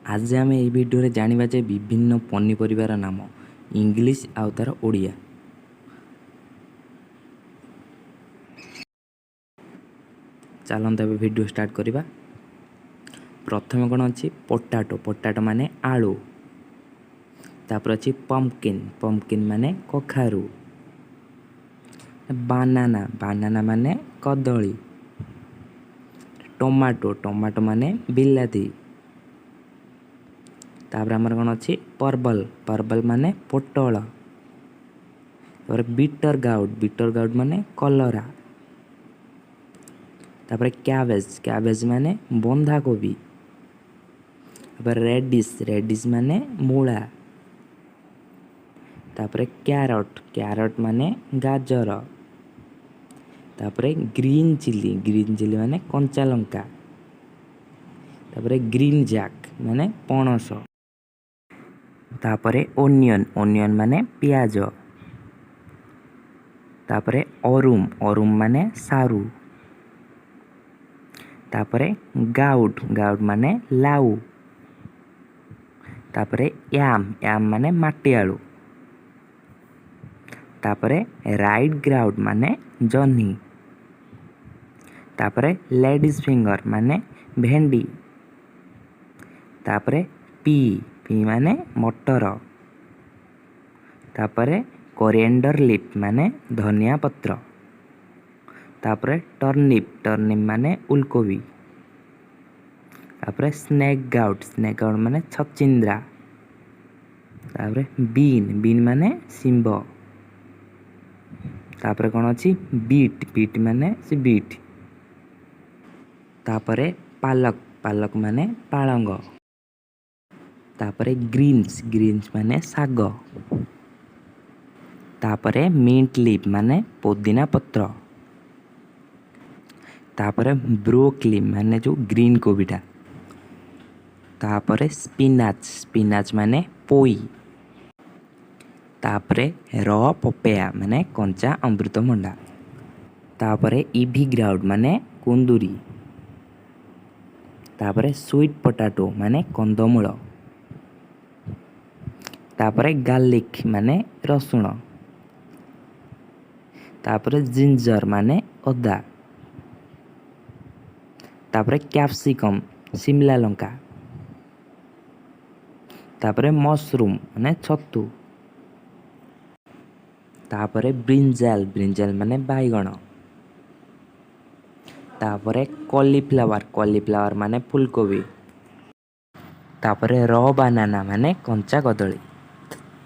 ଆଜି ଆମେ ଏଇ ଭିଡ଼ିଓରେ ଜାଣିବା ଯେ ବିଭିନ୍ନ ପନିପରିବାର ନାମ ଇଂଲିଶ ଆଉ ତା'ର ଓଡ଼ିଆ। ଚାଲନ୍ତୁ ଏବେ ଭିଡ଼ିଓ ଷ୍ଟାର୍ଟ କରିବା। ପ୍ରଥମେ କ'ଣ ଅଛି? ପଟାଟୋ। ପଟାଟୋ ମାନେ ଆଳୁ। ତାପରେ ଅଛି ପମ୍ପକିନ୍। ପମ୍ପକିନ୍ ମାନେ କଖାରୁ। ବାନାନା। ବାନାନା ମାନେ କଦଳୀ। ଟମାଟୋ। ଟମାଟୋ ମାନେ ବିଲାତି। ତାପରେ ଆମର କ'ଣ ଅଛି? ପର୍ବଲ। ପର୍ବଲ ମାନେ ପୋଟଳ। ତାପରେ ବିଟର ଗାଉଡ୍। ବିଟର ଗାଉଡ୍ ମାନେ କଲରା। ତାପରେ କ୍ୟାବେଜ। କ୍ୟାବେଜ ମାନେ ବନ୍ଧାକୋବି। ତାପରେ ରେଡିସ୍। ରେଡିସ୍ ମାନେ ମୂଳା। ତାପରେ କ୍ୟାରଟ୍। କ୍ୟାରଟ୍ ମାନେ ଗାଜର। ତାପରେ ଗ୍ରୀନ୍ ଚିଲି। ଗ୍ରୀନ୍ ଚିଲି ମାନେ କଞ୍ଚା ଲଙ୍କା। ତାପରେ ଗ୍ରୀନ୍ ଜ୍ୟାକ୍ ମାନେ ପଣସ। ତାପରେ ଓନିଅନ୍। ଓନିଅନ୍ ମାନେ ପିଆଜ। ତାପରେ ଅରୁମ୍। ଅରୁମ୍ ମାନେ ସାରୁ। ତାପରେ ଗାଉଡ୍। ଗାଉଡ୍ ମାନେ ଲାଉ। ତାପରେ ୟାମ୍। ୟାମ୍ ମାନେ ମାଟି ଆଳୁ। ତାପରେ ରାଇଟ୍ ଗ୍ରାଉଡ୍ ମାନେ ଜହ୍ନି। ତାପରେ ଲେଡ଼ିଜ୍ ଫିଙ୍ଗର ମାନେ ଭେଣ୍ଡି। ତାପରେ ପି। ପି ମାନେ ମଟର। ତାପରେ କୋରିଏଣ୍ଡର ଲିଫ୍ ମାନେ ଧନିଆ ପତ୍ର। ତାପରେ ଟର୍ନିପ୍। ଟର୍ନିପ୍ ମାନେ ଉଲକୋବି। ତାପରେ ସ୍ନେକ୍ ଗାଉଟ୍। ସ୍ନେକ୍ ଗାଉଟ୍ ମାନେ ଛଚିନ୍ଦ୍ରା। ତାପରେ ବିନ୍। ବିନ୍ ମାନେ ଶିମ୍ବ। ତାପରେ କ'ଣ ଅଛି? ବିଟ୍। ବିଟ୍ ମାନେ ସେ ବିଟ୍। ତାପରେ ପାଲକ। ପାଲକ ମାନେ ପାଳଙ୍ଗ। ତାପରେ ଗ୍ରୀନ୍ସ। ଗ୍ରୀନ୍ସ ମାନେ ଶାଗ। ତାପରେ ମିଣ୍ଟ ଲିଫ୍ ମାନେ ପୋଦିନା ପତ୍ର। ତାପରେ ବ୍ରୋକଲି ମାନେ ଯେଉଁ ଗ୍ରୀନ୍ କୋବିଟା। ତାପରେ ସ୍ପିନାଚ୍। ସ୍ପିନାଚ୍ ମାନେ ପୋଇ। ତାପରେ ର ପପେୟା ମାନେ କଞ୍ଚା ଅମୃତଭଣ୍ଡା। ତାପରେ ଇଭି ଗ୍ରାଉଡ୍ ମାନେ କୁନ୍ଦୁରି। ତାପରେ ସୁଇଟ୍ ପଟାଟୋ ମାନେ କନ୍ଦମୂଳ। ତାପରେ ଗାର୍ଲିକ୍ ମାନେ ରସୁଣ। ତାପରେ ଜିଞ୍ଜର ମାନେ ଅଦା। ତାପରେ କ୍ୟାପ୍ସିକମ୍ ସିମଲା ଲଙ୍କା। ତାପରେ ମସରୁମ୍ ମାନେ ଛତୁ। ତାପରେ ବ୍ରିଞ୍ଜାଲ। ବ୍ରିଞ୍ଜାଲ ମାନେ ବାଇଗଣ। ତାପରେ କଲିଫ୍ଲାୱାର। କଲିଫ୍ଲାୱାର ମାନେ ଫୁଲକୋବି। ତାପରେ ର ବାନାନା ମାନେ କଞ୍ଚା କଦଳୀ।